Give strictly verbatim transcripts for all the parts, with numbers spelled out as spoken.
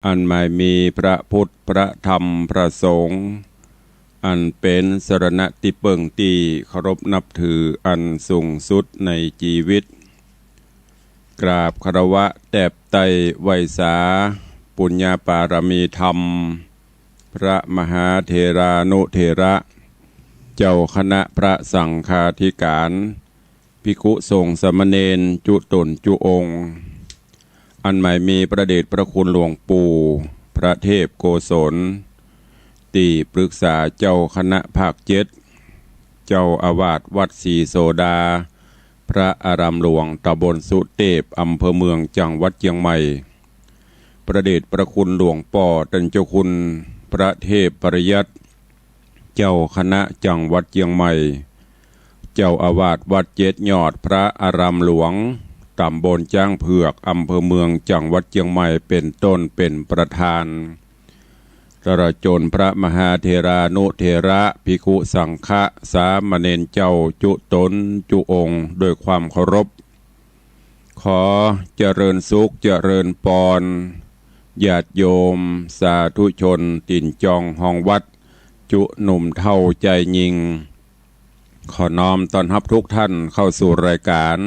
อันหมายมีพระพุทธ พระธรรม พระสงฆ์ อันเป๋นสรณะตี้เปิ้งตี้เคารพนับถืออันสูงสุดในจีวิต กราบคารวะแตบไต้ไหว้สา ปุญญาปารมีธรรม พระมหาเถรานุเถระ เจ้าคณะพระสังฆาธิการ ภิกขุสงฆ์สามเณรจุ๊ต๋นจุ๊องค์ อันหมายมีพระเดชพระคุณหลวงปู่พระเทพโกศล ตี้ปรึกษาเจ้าคณะภาคเจ็ด เจ้าอาวาสวัดศรีโสดา พระอารามหลวงต๋ำบลสุเตพ อำเภอเมือง จังหวัดเจียงใหม่ พระเดชพระคุณหลวงป้อต้านเจ้าคุณพระเทพปริยัติ เจ้าคณะจังหวัดเจียงใหม่ เจ้าอาวาสวัดเจ็ดยอด พระอารามหลวงต๋ำบลจ๊างเผือก อำเภอเมือง จังหวัดเจียงใหม่ เป๋นต้นเป๋นประธาน ตลอดจ๋นพระมหาเถรานุเถระ ภิกขุสังฆะ สามเณรเจ้าจุ๊ต๋นจุ๊องค์ ด้วยความเคารพ ขอเจริญสุขเจริญปอน ญาติโยมสาธุชนตี๋นจองฮองวัด จุ๊หนุ่มเฒ่าจายญิง ขอน้อมต้อนฮับทุกท่านเข้าสู่รายการ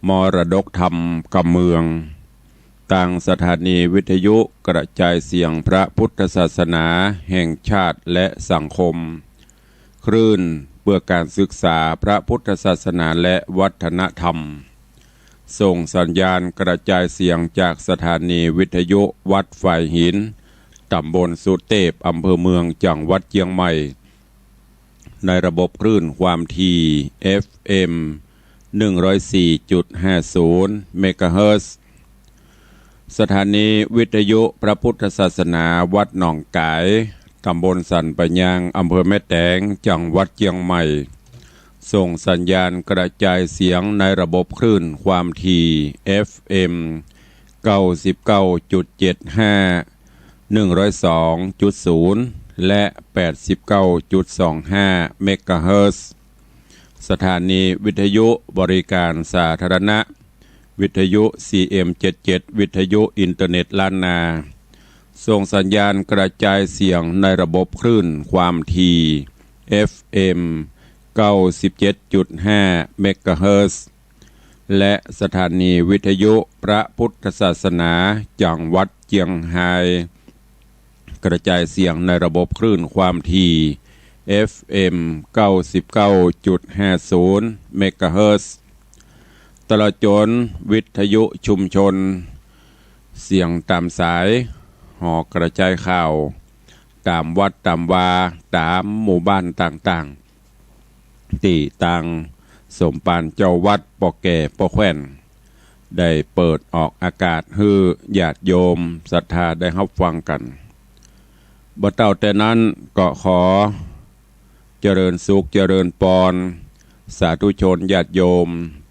มรดกธรรมกำเมือง ตางสถานีวิทยุกระจายเสียงพระพุทธศาสนาแห่งชาติและสังคม คลื่นเพื่อการศึกษาพระพุทธศาสนาและวัฒนธรรม ส่งสัญญาณกระจายเสียงจากสถานีวิทยุวัดฝายหิน ต๋ำบลสุเตพ อำเภอเมือง จังหวัดเจียงใหม่ ในระบบคลื่นความถี่ เอฟเอ็ม หนึ่งร้อยสี่จุดห้าศูนย์ เมกะเฮิรตซ์ สถานีวิทยุพระพุทธศาสนาวัดหนองก๋าย ต๋ำบลสันป่ายาง อำเภอแม่แตง จังหวัดเจียงใหม่ ส่งสัญญาณกระจายเสียงในระบบคลื่นความถี่ เอฟเอ็ม เก้าสิบเก้าจุดเจ็ดห้า หนึ่งร้อยสองจุดศูนย์ และ แปดสิบเก้าจุดสองห้า เมกะเฮิรตซ์ สถานีวิทยุบริการสาธารณะ วิทยุ ซีเอ็มเจ็ดเจ็ด วิทยุอินเทอร์เน็ตล้านนา ส่งสัญญาณกระจายเสียงในระบบคลื่นความถี่ เอฟเอ็ม เก้าสิบเจ็ดจุดห้า เมกะเฮิรตซ์ และสถานีวิทยุพระพุทธศาสนาจังหวัดเจียงฮาย กระจายเสียงในระบบคลื่นความถี่ เอฟเอ็ม เก้าสิบเก้าจุดห้าศูนย์ เมกะเฮิรตซ์ ตลอดจ๋นวิทยุชุมชน เสียงต๋ามสาย หอกระจายข่าว ต๋ามวัดต๋ามวา ต๋ามหมู่บ้านต่างๆ ตี้ตางสมภารเจ้าวัด ป้อแก่ป้อแคว่น ได้เปิดออกอากาศหื้อญาติโยมศรัทธาได้ฮับฟังกั๋น บ่เต้าแต่นั้นก็ขอเจริญสุขเจริญปอน สาธุชนญาติโยม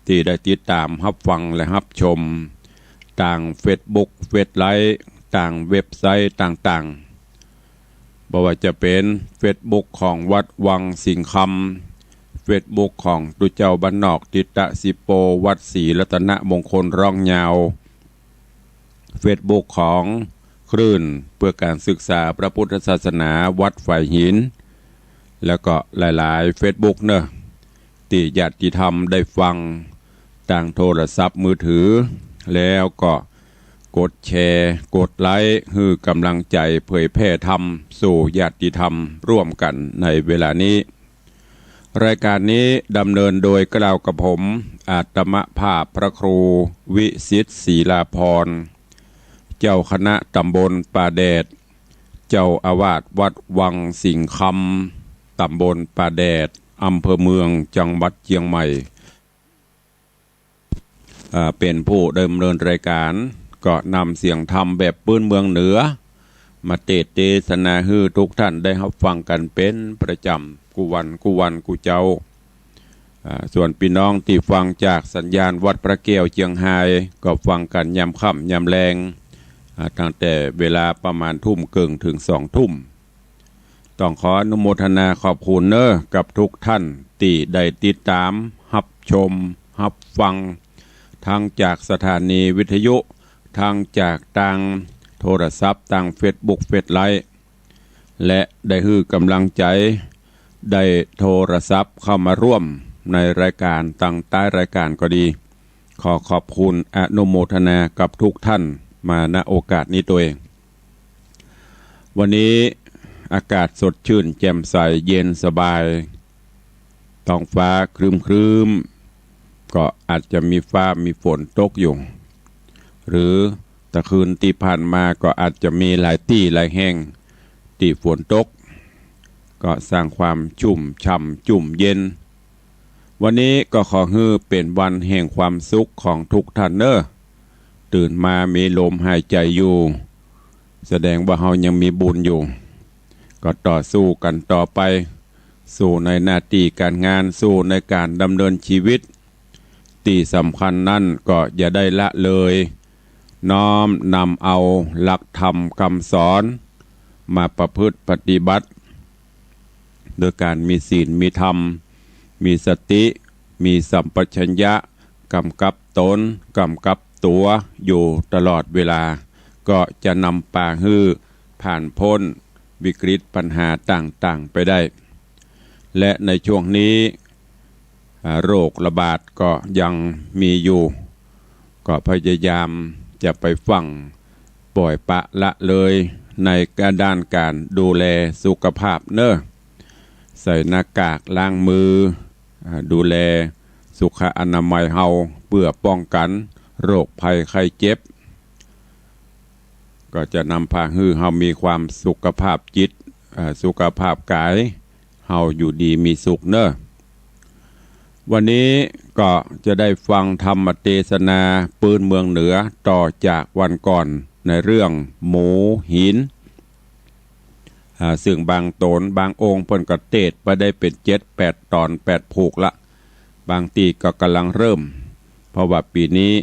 ตี้ได้ติดต๋ามฮับฟังและฮับชม ตางเฟซบุ๊ก เฟซไลฟ์ ตางเว็บไซต์ต่างๆ บ่ว่าจะเป๋นเฟซบุ๊กของวัดวังสิงห์คำ เฟซบุ๊กของตุ๊เจ้าบ้านนอกทิตะสิโป วัดศรีรัตนมงคลร้องยาว เฟซบุ๊กของคลื่นเพื่อการศึกษาพระพุทธศาสนาวัดฝายหิน แล้วก็หลายๆ เฟซบุ๊กเนาะ ตี้ญาติธรรมได้ฟังตางโทรศัพท์มือถือ แล้วก็กดแชร์ กดไลก์ หื้อก๋ำลังใจ๋เผยแผ่ธรรมสู่ญาติธรรมร่วมกั๋นในเวลานี้ รายการนี้ดำเนินโดยเกล้ากับผม อาตมภาพพระครูวิสิทธิ์ ศรีลาภรณ์ เจ้าคณะต๋ำบลป่าแดด เจ้าอาวาสวัดวังสิงห์คำ ต๋ำบลป่าแดด อำเภอเมือง จังหวัดเจียงใหม่ อ่า เป๋นผู้ดำเนินรายการ ก็นำเสียงธรรมแบบปื๊นเมืองเหนือ มาเตสน์เตสนาหื้อทุกท่านได้ฮับฟังกั๋นเป๋นประจ๋ำ กู้วันกู้วันกู้เจ๊า อ่า ส่วนปี้น้องตี้ฟังจากสัญญาณวัดพระแก้วเจียงฮาย ก็ฟังกั๋นยามค่ำยามแลง อ่า ตั้งแต่เวลาประมาณทุ่มเกิ่งเถิงสองทุ่ม ต้องขออนุโมทนาขอบคุณเนาะ กับทุกท่านตี้ได้ติดต๋ามฮับชมฮับฟัง ตึงจากสถานีวิทยุ ตึงจากตาง โทรศัพท์ ตางเฟซบุ๊ก เฟซไลน์ และได้หื้อก๋ำลังใจ๋ ได้โทรศัพท์เข้ามาร่วมในรายก๋าน ตังใต้รายก๋านก็ดี ขอขอบคุณอนุโมทนากับทุกท่านมา ณ โอกาสนี้ตวย วันนี้อากาศสดชื่นแจ่มใสเย็นสบาย ท้องฟ้าครึ้มๆ ก็อาจจะมีฟ้ามีฝนตกอยู่ หรือตะคืนตี้ผ่านมาก็อาจจะมีหลายตี้หลายแห่งตี้ฝนตก ก็สร้างความชุ่มฉ่ำจุ่มเย็น วันนี้ก็ขอหื้อเป๋นวันแห่งความสุขของทุกท่านเน่อ ตื่นมามีลมหายใจ๋อยู่ แสดงว่าเฮายังมีบุญอยู่ ก็ต่อสู้กั๋นต่อไป สู้ในหน้าตี้ก๋านงาน สู้ในก๋านดำเนินชีวิต ตี้สำคัญนั้นก็อย่าได้ละเลย น้อมนำเอาหลักธรรมกำสอนมาประพฤติปฏิบัติ โดยก๋านมีศีล มีธรรม มีสติ มีสัมปชัญญะ กำกับต๋น กำกับตั๋วอยู่ตลอดเวลา ก็จะนำปาหื้อผ่านป๊นวิกฤตปัญหาต่างๆ ไปได้ และในช่วงนี้ อ่า โรคระบาดก็ยังมีอยู่ ก็พยายามจะไปฟั่งป่อยปละละเลยในด้านก๋านดูแลสุขภาพเน่อ ใส่หน้ากาก ล้างมือ อ่า ดูแลสุขอนามัยเฮา เปื้อป้องกั๋นโรคภัยไข้เจ็บ ก็จะนำปาหื้อเฮามีความสุขภาพจิต อ่า สุขภาพก๋ายเฮาอยู่ดีมีสุขเน่อ วันนี้ก็จะได้ฟังธรรมเตสนาปื๊นเมืองเหนือต่อจากวันก่อนในเรื่องหมูหิน อ่า ซึ่งบางต๋นบางองค์เปิ้นก็เตสน์ไปได้เป๋นเจ็ดแปดต๋อนแปดผูกละ บางตี้ก็ก่ำลังเริ่ม เพราะว่าปี๋นี้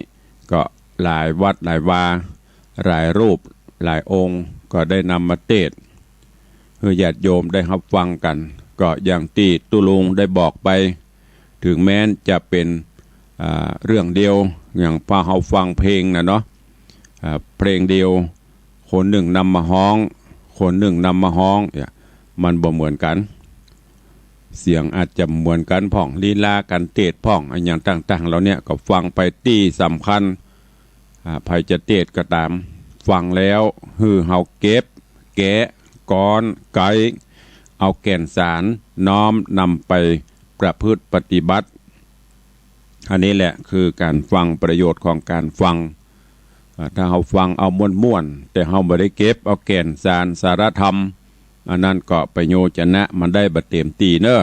ก็หลายวัดหลายวา หลายรูปหลายองค์ก็ได้นำมาเตสน์ หื้อญาติโยมได้ฮับฟังกั๋น ก็อย่างตี้ตุ๊ลุงได้บอกไป ถึงแม้นจะเป๋น อ่า เรื่องเดียว อย่างพอเฮาฟังเพลงน่ะเนาะ อ่า เพลงเดียว คนนึ่งนำมาฮ้อง คนนึ่งนำมาฮ้อง เนี่ย มันบ่เหมือนกั๋น เสียงอาจจะเหมือนกั๋นพ่อง ลีลาก๋านเตสน์พ่อง อะหยังต่างๆ เหล่าเนี้ย ก็ฟังไป ตี้สำคัญ อ่า ใผจะเตสน์ก็ต๋าม ฟังแล้วหื้อเฮาเก็บ แกะ ก๊อน ไก๊ เอาแก่นสารน้อมนำไปประพฤติปฏิบัติ อันนี้แหละคือก๋านฟัง ประโยชน์ของก๋านฟัง อ่า ถ้าเฮาฟังเอาม่วนๆ แต่เฮาบ่ได้เก็บเอาแก่นสารสาระธรรม อันนั้นก็ประโยชนะมันได้บ่เต๋มตี้เน่อ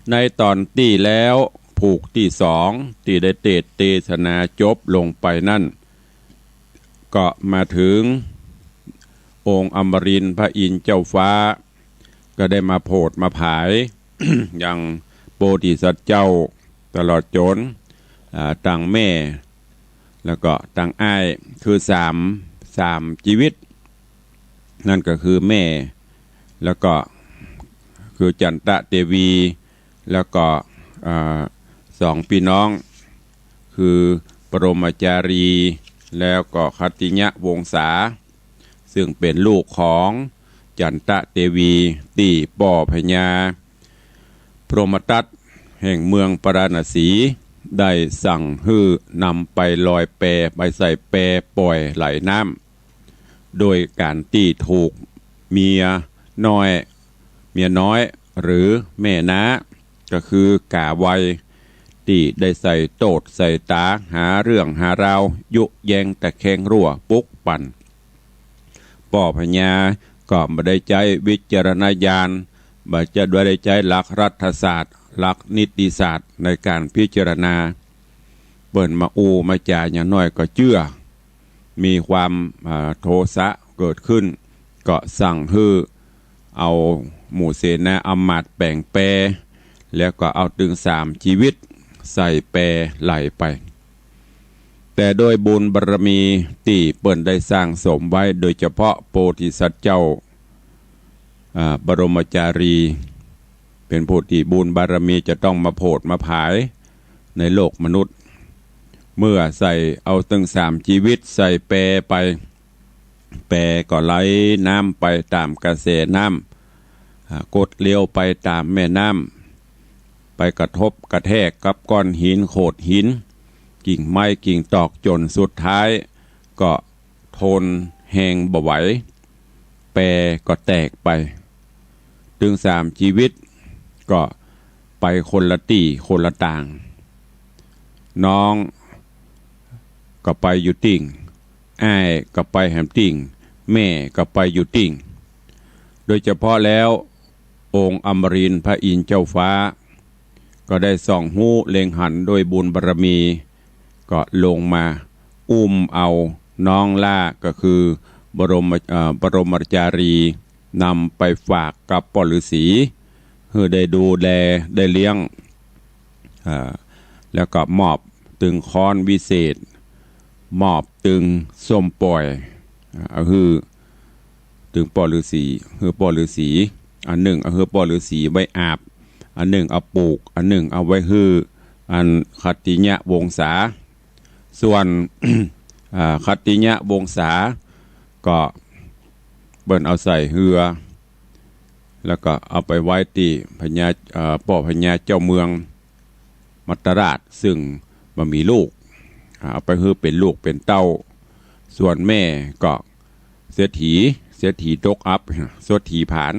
ในต๋อนตี้แล้ว ผูกตี้สอง ตี้ได้เตสน์เตสนาจบลงไปนั้น ก็มาถึงองค์อมรินทร์พระอินทร์เจ้าฟ้า ก็ได้มาโผดมาผาย ยังโพธิสัตว์เจ้าตลอดจ๋น อ่า ตังแม่ แล้วก็ตังอ้าย คือสาม สามจีวิต นั่นก็คือแม่ แล้วก็คือจันตะเตวี แล้วก็ อ่า สองปี้น้อง คือปรมาจารี แล้วก็คัตติยวงศา ซึ่งเป๋นลูกของจันตะเตวี ตี้ป้อพญาพรหมทัตแห่งเมืองปาราณสี ได้สั่งหื้อนำไปลอยแป ไปใส่แปป่อยไหลน้ำ โดยก๋านตี้ถูกเมียน้อย เมียน้อย หรือแม่น้า ก็คือก๋าไว ตี้ได้ใส่โต้ษใส่ต๋า หาเรื่องหาราว ยุแยงตะแคงรั่วปลุกปั่น ป้อพญาก็บ่ได้ใจ๊วิจารณญาณ บ่ได้ใจ๊หลักรัฐศาสตร์ หลักนิติศาสตร์ในก๋านพิจารณา เปิ้นมาอู้มาจ๋าอย่างน้อยก็เจื้อ มีความ อ่า โทสะเกิดขึ้น ก็สั่งหื้อเอาหมู่เสนาอำมาตย์แป๋งแป แล้วก็เอาตึงสามจีวิตใส่แปไหลไป แต่โดยบุญบารมีตี้เปิ้นได้สร้างสมไว้ โดยเฉพาะโพธิสัตว์เจ้า อ่า บรมจารี เป๋นผู้ตี้บุญบารมีจะต้องมาโผดมาผายในโลกมนุษย์ เมื่อใส่เอาตึงสามจีวิตใส่แปไป แปก็ไหลน้ำไปต๋ามกระแสน้ำ อ่า กดเลี้ยวไปต๋ามแม่น้ำ ไปกระทบกระแทกกับก้อนหินโขดหิน กิ่งไม้กิ่งตอก จ๋นสุดท้ายก็ทนแฮงบ่ไหว แปก็แตกไป ตึงสามจีวิตก็ไปคนละตี้คนละตาง น้องก็ไปอยู่ติ่ง อ้ายก็ไปแหมติ่ง แม่ก็ไปอยู่ติ่ง โดยเฉพาะแล้วองค์อมรินทร์พระอินทร์เจ้าฟ้า ก็ได้ส่องฮู้เล็งหันโดยบุญบารมี ก็ลงมาอุ้มเอาน้องหล้า ก็คือบรม เอ่อ บรมจารี นำไปฝากกับป้อฤๅษี หื้อได้ดูแลได้เลี้ยง อ่า แล้วก็มอบตึงค้อนวิเศษ มอบตึงส้มป่อย อ่า เอาหื้อตึงป้อฤๅษี หื้อป้อฤๅษี อันนึ่งเอาหื้อป้อฤๅษีไว้อาบ อันนึ่งเอาปูก อันนึ่งเอาไว้หื้อ อันขัตติยวงศา ส่วน อ่า ขัตติยวงศา ก็เปิ้นเอาใส่เฮือ แล้วก็เอาไปไว้ตี้พญา เอ่อ ป้อพญาเจ้าเมืองมัตตราช ซึ่งบ่มีลูก อ่า เอาไปหื้อเป๋นลูกเป๋นเต้า ส่วนแม่ก็เศรษฐี เศรษฐีตกอับ เศรษฐีผาน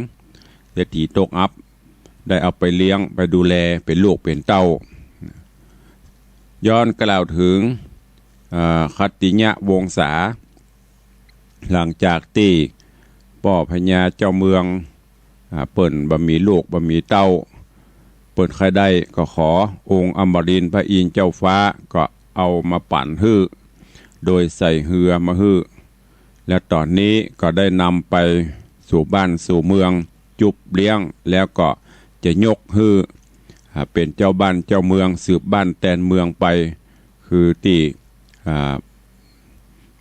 เศรษฐีตกอับ ได้เอาไปเลี้ยงไปดูแลเป๋นลูกเป๋นเต้า ย้อนกล่าวเถิง อ่า ขัตติยวงศา หลังจากตี้ป้อพญาเจ้าเมือง อ่า เปิ้นบ่มีลูกบ่มีเต้า เปิ้นใค่ได้ก็ขอ องค์อมรินทร์พระอินทร์เจ้าฟ้าก็เอามาปั๋นหื้อ โดยใส่เฮือมาหื้อ และต๋อนนี้ก็ได้นำไปสู่บ้านสู่เมือง จุบเลี้ยง แล้วก็จะยกหื้อ อ่า เป๋นเจ้าบ้านเจ้าเมือง สืบบ้านแตนเมืองไป คือตี้ อ่า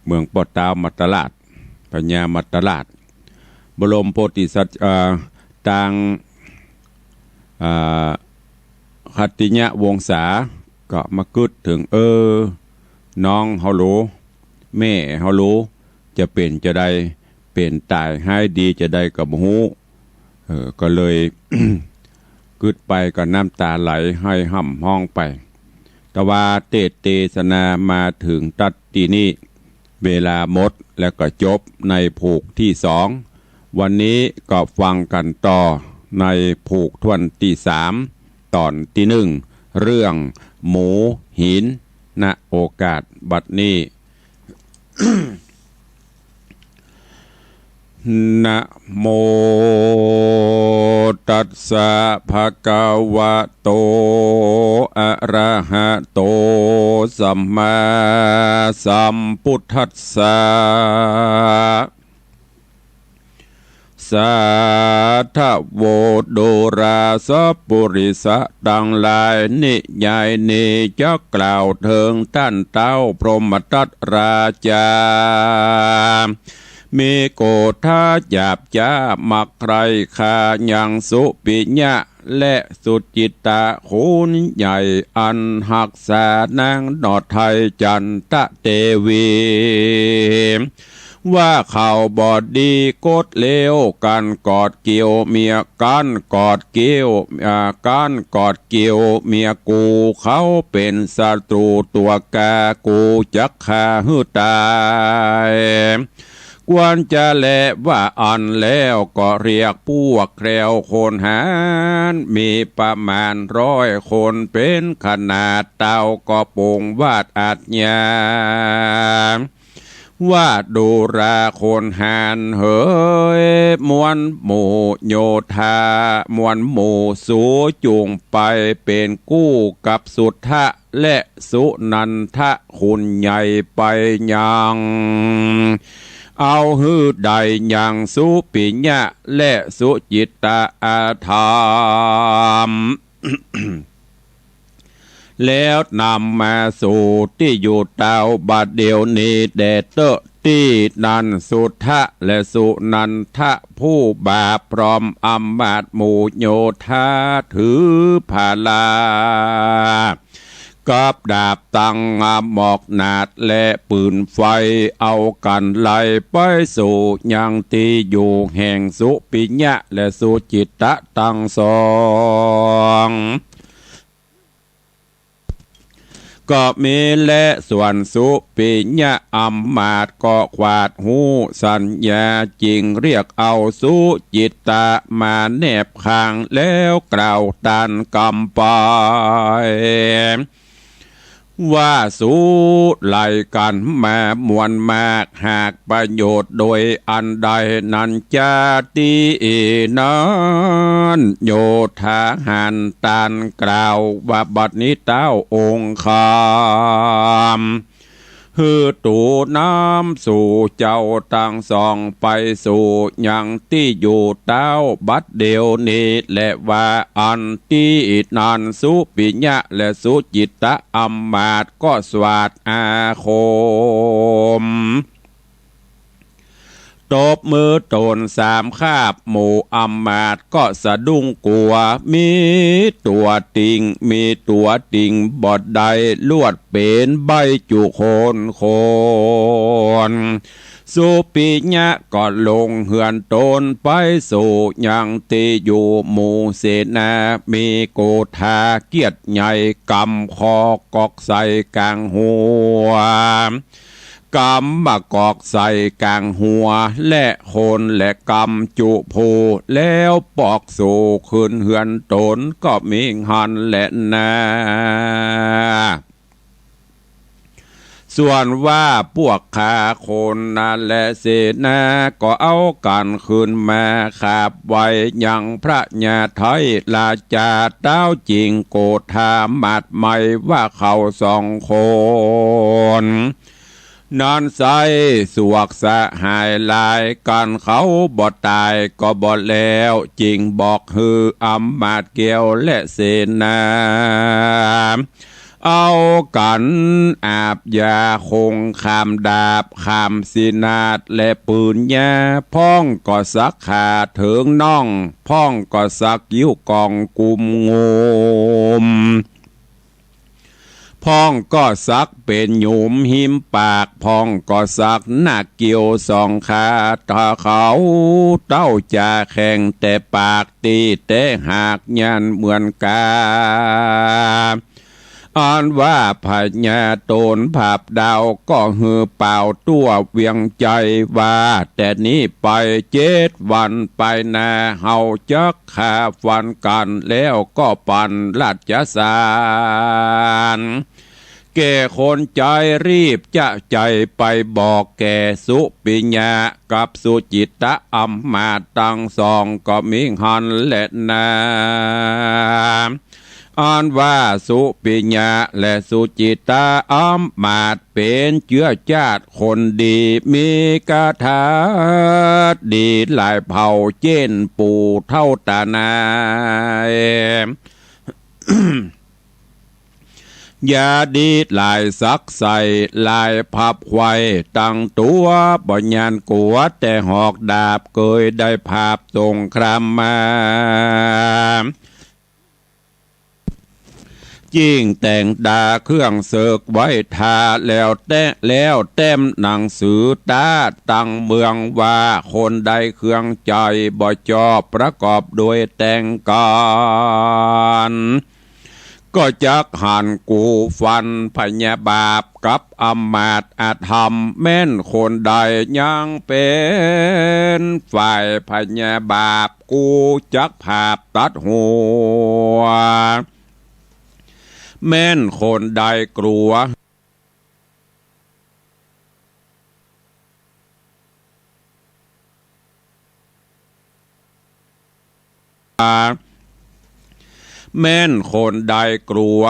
เมืองป้อต๊าวมัตตราช พญามัตตราช บรมโพธิสัตว์ อ่า ตาง อ่า ขัตติยวงศา ก็มากึ๊ดเถิง เออ น้องเฮาโล แม่เฮาโล จะเป๋นจาใด เป๋นต๋ายฮ้ายดีจาใดก็บ่ฮู้ เออ ก็เลย กึ๊ดไปก็น้ำต๋าไหลไห้ฮ่ำฮ้องไป แต่ว่าเตสน์เตสนามาเถิงตั๊ดตี้นี้ เวลาหมดแล้วก็จบในผูกตี้สอง วันนี้ก็ฟังกั๋นต่อในผูกถ้วนตี้สาม ต๋อนตี้นึ่ง เรื่องหมูหิน ณ โอกาสบัดนี้ นะโมตัสสะ ภะคะวะโต อะระหะโต สัมมาสัมพุทธัสสะ สาธะโว ดูราสะปุริสะตังหลาย นิยายนี้จะกล่าวเถิงต้านเต๊าพรหมทัตราจา มีโกธาหยาบจ๊า มักใคร่ฆ่ายังสุปิยะ และสุจิตตะ ขุนใหญ่อันฮักษานางหนอดไทยจันตะเตวี ว่าเขาบ่ดีกดเลว กั๋นกอดเกี่ยวเมีย กั๋นกอดเกี่ยว อ่า กั๋นกอดเกี่ยวเมียกู เขาเป๋นศัตรูตั๋วกา กูจักฆ่าหื้อต๋าย ควรจะแลว่าอั้นแล้วก็เรียกพวกแคล้วคนหาญ มีประมาณร้อยคน เป๋นขนาดเต้าก็ปงวาดอาชญา ว่าดูราคนหาญเหย มวลหมู่โยธา มวลหมู่สูจุ่งไปเป๋นกู้กับสุทธะ และสุนันทะ ขุนใหญ่ไปยัง เอาหื้อได้ยังสุปิยะ และสุจิตตะอาธรรม แล้วนำมาสู่ตี้อยู่เต๊าบัดเดี๋ยวนี้แด่เต๊อะ ตี้นั้นสุทธะและสุนันทะผู้บาปพร้อมอำมาตย์หมู่โยธาถือผาลา กับดาบตังหมอกหนาดและปืนไฟ เอากั๋นไล่ไปสู่ยังตี้อยู่แห่งสุปิยะและสุจิตตะตังสอง ก็มีแล ส่วนสุปิยะอำมาตย์ก็ขวาดฮู้สัญญา จึงเรียกเอาสุจิตตะมาแนบข้าง แล้วกล่าวตานกำไป ว่า สูไหลกั๋นมามวลมาก หากประโยชน์โดยอันใดนั้นจา ตี้นั้นโยธาหารตันกล่าวว่า บัดนี้เต้าองค์ข้า หื้อตั๋วนำสูเจ้าตังสองไปสู่ยังตี้อยู่เต้าบัดเดี๋ยวนี้แล ว่าอันตี้นั้นสุปิยะและสุจิตตะอำมาตย์ก็สวาทอาคม ตบมือตนสามคาบ หมู่อำมาตย์ก็สะดุ้งกั๋ว มีตั๋วติ่ง มีตั๋วติ่งบ่ได้ ลวดเป๋นใบ้จุโคนโคน สุปิยะก็ลงเฮือนตนไปสู่ยังตี้อยู่หมู่เสนา มีโกธาเกียรติใหญ่กำคอกอกใส่ก๋างหัว กำมากอกใส่ก๋างหัวและโคนและกำจุผู้ แล้วปอกสู่คืนเฮือนตนก็มีหั้นแลนา ส่วนว่าปวกข้าคนนั้นและเสนาก็เอากั๋นคืนมาขาบไว้ยังพระญาไทราชา เต้าจึงโกธามาดใหม่ว่าเขาสองคน นั้นไส้สวกสหายหลายกั๋น เขาบ่ต๋ายก็บ่แล้ว จึงบอกหื้ออำมาตย์แก้วและเสนา เอากั๋นอาบยาคงข้ามดาบข้ามสินาดและปืนยา พ่องก็สักขาเถิงน่อง พ่องก็สักกิ้วกองกุมงุม พ่องก็สักเป๋นหยุมฮิมปาก พ่องก็สักหน้าเกี้ยวสองขา ถ้าเขาเต้าจะแข่งแต่ปากตี้แต่หากยันเหมือนกา อันว่าพญาโตนผาบดาวก็หื้อป่าวตั๋วเวียงใจ๋ว่า แต่นี้ไปเจ็ดวันไปหน้า เฮาจัก ฆ่าฟันกั๋นแล้วก็ปั๋นราชสาร แก่คนใจ๋รีบจะใจ๋ไปบอกแก่สุปิยะกับสุจิตตะอำมาตย์ตังสองก็มีหั้นแลนา อันว่าสุปิยะและสุจิตตะอำมาตย์ เป๋นเจื้อจาติคนดี มีกะถาดีหลายเผ่า เจ้นปู่เฒ่าต๋านาย ยาดีหลายสักใส่ หลายผับไขว่ตังตั๋ว บ่ยานกั๋วแต่หอกดาบ เกยได้ผาบสงครามมา จึงแต่งต๋าเครื่องเสิกไว้ทา แล้วแต้ แล้วแต้มหนังสือต๋าตังเมืองว่า คนใดเคืองใจ๋บ่จอบประกอบโดยแต่งก๋าน ก็จักหันกูฟันพญาบาปกับอำมาตย์อธรรม แม่นคนใดยังเป๋นฝ่ายพญาบาป กูจักผาบตัดหัว แม่นคนใดกั๋ว แม่นคนใดกั๋ว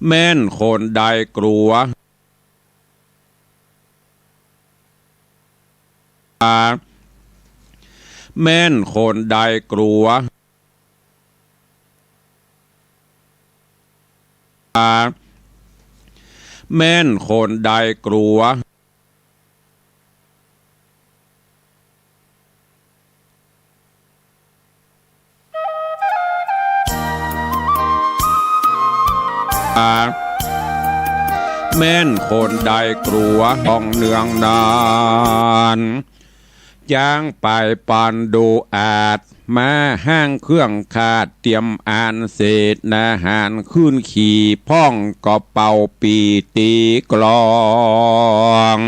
แม่นคนใดกั๋ว แม่นคนใดกั๋ว แม่นคนใดกั๋ว แม้นคนใดกลัวต้องเนืองนาน จางไปปันดูอาจ มาห้างเครื่องขาดเตรียมอานเสนาหารขึ้นขี่พ่องก็เป่าปี่ตีกลอง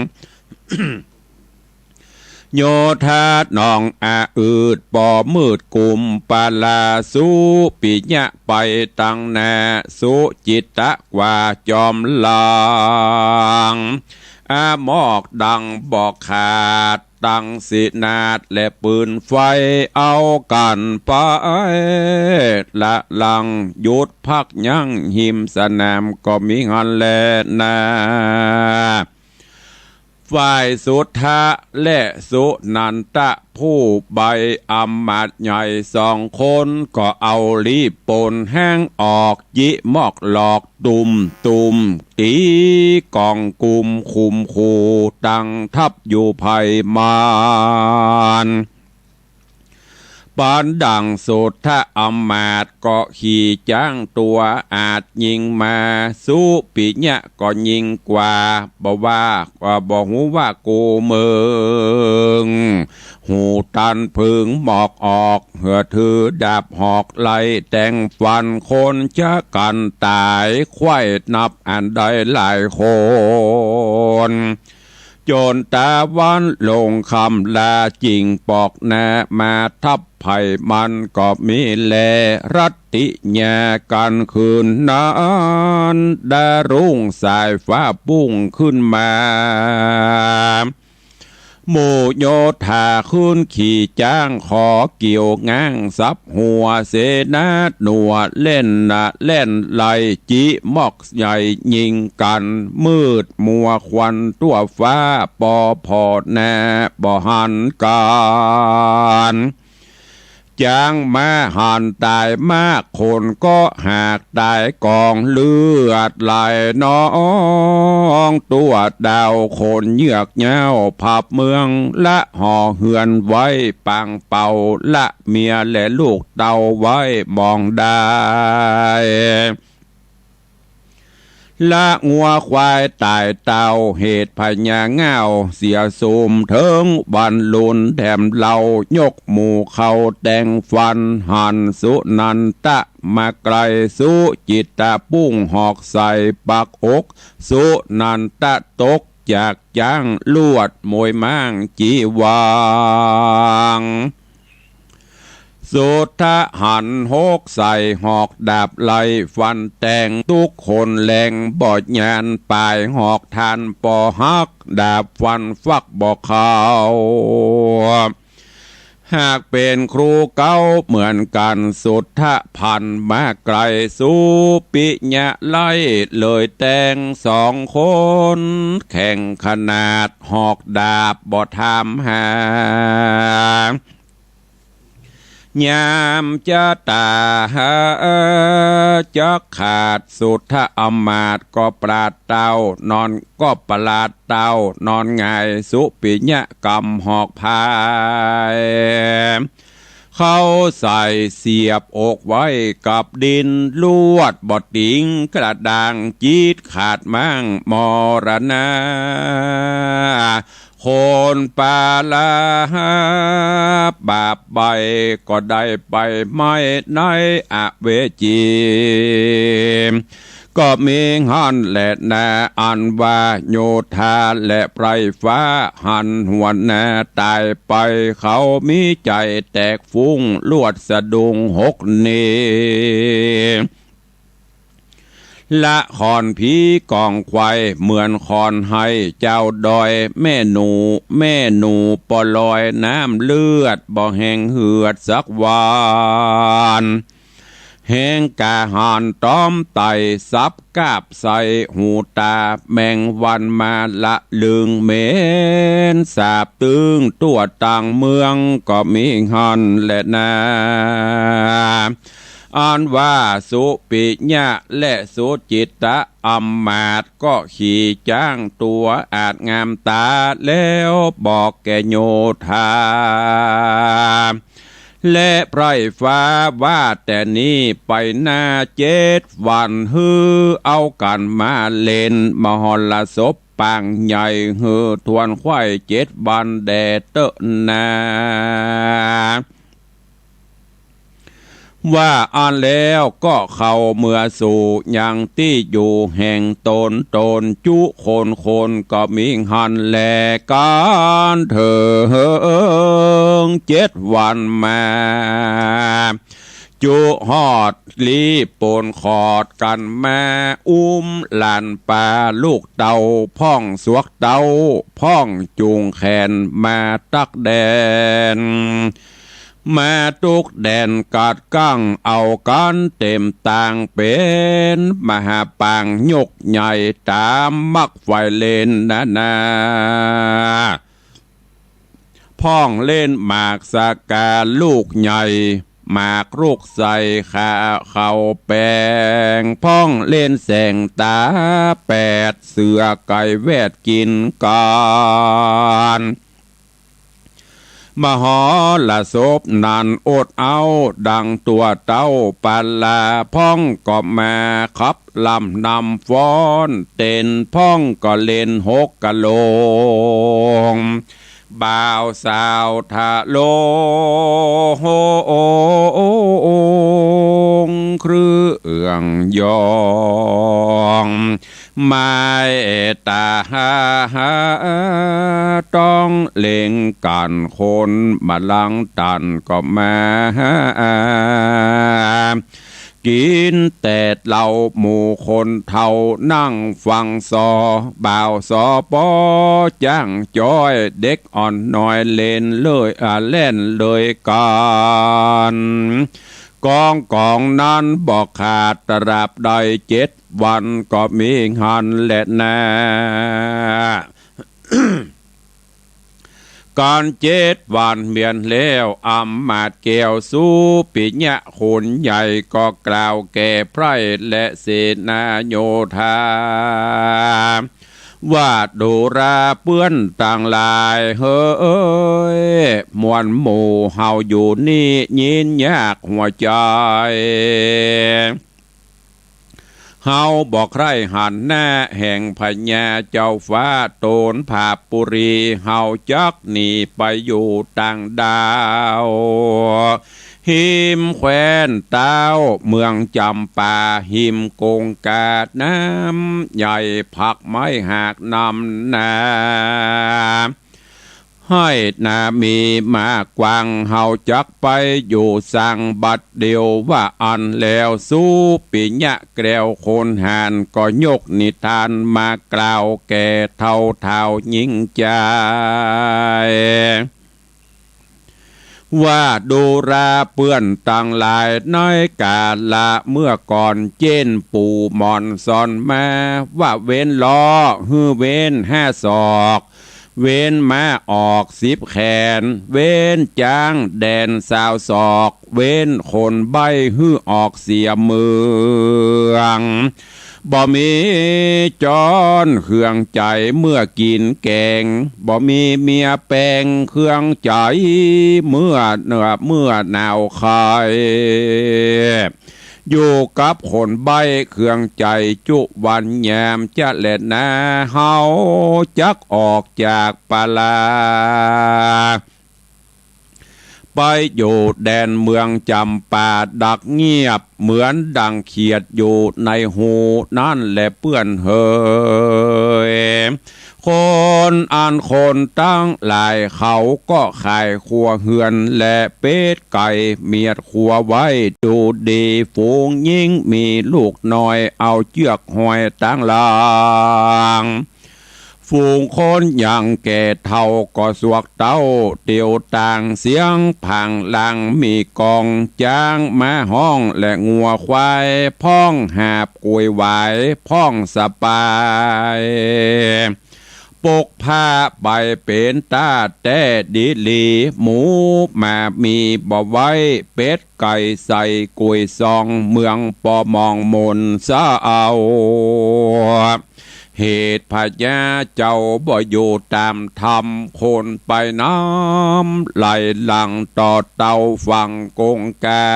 โยธาหนองอาอืด ปอมืดกุมปาลา สุปิยะไปตังหน้า สุจิตตะกว่าจอมหลัง อามอกดังบ่ขาด ตังสินาดและปืนไฟเอากั๋นไป ละลังหยุดพักยั้งหิมสนามก็มีหั้นแลนา ฝ่ายสุทธะและสุนันทะผู้ใบ้อำมาตย์ใหญ่สองคนก็เอาลีบปนแฮงออก จิมอกหลอก ตุ้มตุ้ม ตี๋ก๋องกุม ขุมขู่ ตังทัพอยู่ไพมาน ปานดั่งสุทธะอำมาตย์ก็ขี่จ๊างตั๋วอาดยิงมา สุปิยะก็ยิงกว่า บ่ว่า บ่ฮู้ว่ากู้เมิง หูตันผึ่งหมอกออก เหือถือดาบหอกไล่แตงฟัน คนจะกั๋นต๋าย ไขว้นับอันได้หลายคน จ๋นต๋าวันลงค่ำลา จิ่งปอกหน้ามาทัพไพมันก็มีแล รัตติญากั๋นคืนนั้น ดารุ่งสายฟ้าปุ้งขึ้นมา หมู่โยธาขึ้นขี่จ๊าง ขอเกี่ยวง้างสับหัว เสนาหนัวแล่นนะแล่นไล่ จิมอกใหญ่ยิงกั๋น มืดมัวควันทั่วฟ้า ปอผ่อหน้าบ่หันกั๋น จ๊างม้าหันต๋ายมาก คนก็หากต๋ายกอง เลือดไหลนอง ตั๋วดาวคนเยือกเย้า ผับเมืองละหอเฮือนไว้ปางเป่า ละเมียและลูกเต้าไว้มองได้ ละงัวควายต๋ายเต้า เหตุพญาง่าวเสียสูม เถิงวันลุนแถมเล่า ยกหมู่เข้าแตงฟัน หันสุนันทะมาไกล สุจิตตะปุ้งหอกใส่ปักอก สุนันทะตกจากจ๊าง ลวดมวยม้างจีวัง สุทธะหันหกใส่หอกดาบไล่ฟันแตง ตุ๊กคนแลงบ่ยาน ป๋ายหอกทันปอหัก ดาบฟันฟักบ่เข้า หากเป๋นครูเก๊าเหมือนกั๋น สุทธะพันมาไกล สุปิยะไล่เลยแตงสองคน แข่งขนาดหอกดาบบ่ถามหา ยามจะต๋าจักขาด สุทธะอำมาตย์ก็ปราดเต้า นอนก็ปราดเต้า นอนหงาย สุปิยะกำหอกพาย เข้าใส่เสียบอกไว้กับดิน ลวดบ่ติงกระด้าง จี๊ดขาดม้างมรณะ คนปาลาบาปใบ้ก็ได้ไปไหม้ในอเวจี ก็มีหั้นแลนา อันว่าโยธาและไพร่ฟ้า หันหัวหน้าต๋ายไป เขามีใจ๋แตกฟุ้ง ลวดสะดุ้งหกหนี ละขอนผีกองไขว่ เหมือนขอนไห้เจ้าดอย แม่หนู แม่หนูปอลอย น้ำเลือดบ่แห้งเหือดสักวัน แฮงกาหาญต๋อมไต่ สับกาบใส่หูต๋า แมงวันมาละลึง เหม็นสาบตึงทั่วตังเมือง ก็มีหั้นแลนา อันว่าสุปิยะและสุจิตตะอำมาตย์ ก็ขี่จ๊างตั๋วอาดงามต๋า แล้วบอกแก่โยธา และไพร่ฟ้าว่าแต่นี้ไปหน้าเจ็ดวัน หื้อเอากั๋นมาเล่นมหรสพปางใหญ่ หื้อถ้วนไขว้เจ็ดวันแด่เต๊อะนา ว่าอั้นแล้วก็เข้าเมือสู่ยังตี้อยู่แห่งต๋น ต๋นจุคน คนก็มีหั้นแล กั๋นเถิงเจ็ดวันมา จุฮอดลีปนขอดกั๋นมา อุ้มหลานป๋าลูกเต้า พ่องสวกเต้า พ่องจูงแขนมาตั๊กแดน มาตุ๊กแดนกัดกั้งเอากั๋นเต๋มตาง เป๋นมหาปางยกใหญ่ต๋ามมักใฝ่เล่นนานา พ่องเล่นหมากสะกาลูกใหญ่ หมากลูกใสขาเข้าแปง พ่องเล่นแสงต๋าแปด เสือไก่แวดกิ๋นกั๋น มหรสพนั้นอดเอาดังตั๋วเต้าปาลา พ่องก็มาขับลำนำฟ้อนเต้น พ่องก็เล่นหกกะโหลง บ่าวสาวทะโลง เครื่องยอง ไม้ตาหาต้องเล่งกั๋น คนมาลังตันก็มา กิ๋นแต่เหล้าหมู่คนเฒ่า นั่งฟังซอ บ่าวสอปอจ้างจ้อย เด็กอ่อนน้อยเล่นเลย อ่า แล่นเลยกั๋น กองก๋องนั้นบ่ขาด ตราบใดเจ็ดวันก็มีหั้นแลนา กั๋นเจ็ดวันเมียนแล้ว อำมาตย์แก้วสุปิยะคนใหญ่ก็กล่าวแก่ไพร่และเสนาโยธา ว่าดูราเปื้อนตังหลายเหย มวลหมู่เฮาอยู่นี่ยินยากหัวใจ๋ เฮาบ่ใคร่หันหน้าแห่งพญาเจ้าฟ้าโตนผาปุรี เฮาจักหนีไปอยู่ต่างดาว ฮิมแคว้นเต้าเมืองจ๋ำปา ฮิมกงกาน้ำใหญ่ ผักไม้หากนำนา ไฮ่นามีหมากกว้าง เฮาจักไปอยู่สังบัดเดียว ว่าอั้นแล้วสุปิยะแก้วคนหาญ ก็ยกนิทานมากล่าวแก่เฒ่าท้าวหญิงจาย ว่าดูราเปื้อนตังหลาย ในกาละเมื่อก่อน เจ้นปู่หม่อนสอนมา ว่าเว้นล้อหื้อเว้นห้าศอก เว้นม้าออกสิบแขน เว้นจ๊างแดนซาวศอก เว้นคนใบ้หื้อออกเสียเมือง บ่มีจอนเครื่องใจ๋เมื่อกิ๋นแกง บ่มีเมียแปงเครื่องใจ๋เมื่อ เมื่อหนาวไข้ อยู่กับคนใบ้เครื่องใจ๋จุวันยามจะแลนา เฮาจักออกจากปาลา ไปอยู่แดนเมืองจ๋ำปาดักเงียบ เหมือนดังเขียดอยู่ในฮูนั้นแลเปื้อนเหย คนอันคนตังหลายเขาก็ขายครัวเฮือนและเป็ดไก่เมียดครัวไว้ดูดี ฝูงญิงมีลูกน้อยเอาเจื้อกห้อยตังหลัง ฝูงคนยังแก่เฒ่าก็สวกเต้าเตียวต่าง เสียงผางลางมีกอง จ๊างม้าฮ้องและงัวควาย พ่องหาบก๋วยหวาย พ่องสะปาย ปกผ้าไปเป๋นต้าแต๊ดีหลี หมูหม่ามีบ่ไว้ เป็ดไก่ใส่ก๋วยซอง เมืองปอมองมนสะเอา เหตุพญาเจ้าบ่อยู่ต๋ามธรรม คนไปน้ำไหลหลั่งต่อเต้าฝั่งกงกา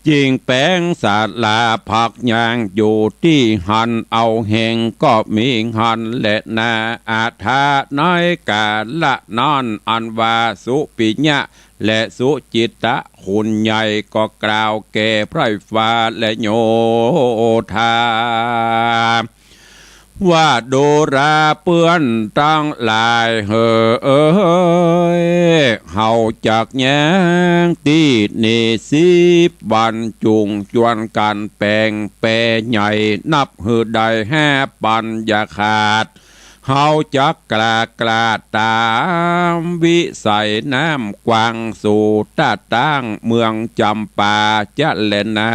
จึงแป๋งศาลาพักยางอยู่ตี้หั้น เอาแหงก็มีหั้นแลนา อาถาในกาละนั้น อันว่าสุปิยะและสุจิตตะคุณใหญ่ก็กล่าวแก่ไพร่ฟ้าและโยธา ว่าดูราเปื้อนตังหลายเหย เฮาจักย้างตี้นี่สิบวัน จุ่งจวนกั๋นแป๋งแปใหญ่ นับหื้อได้ห้าปันอย่าขาด เฮาจักกล้ากล้าต๋ามวิสัยน้ำกว้างสู่ต้าตั้งเมืองจำปาจะแลนา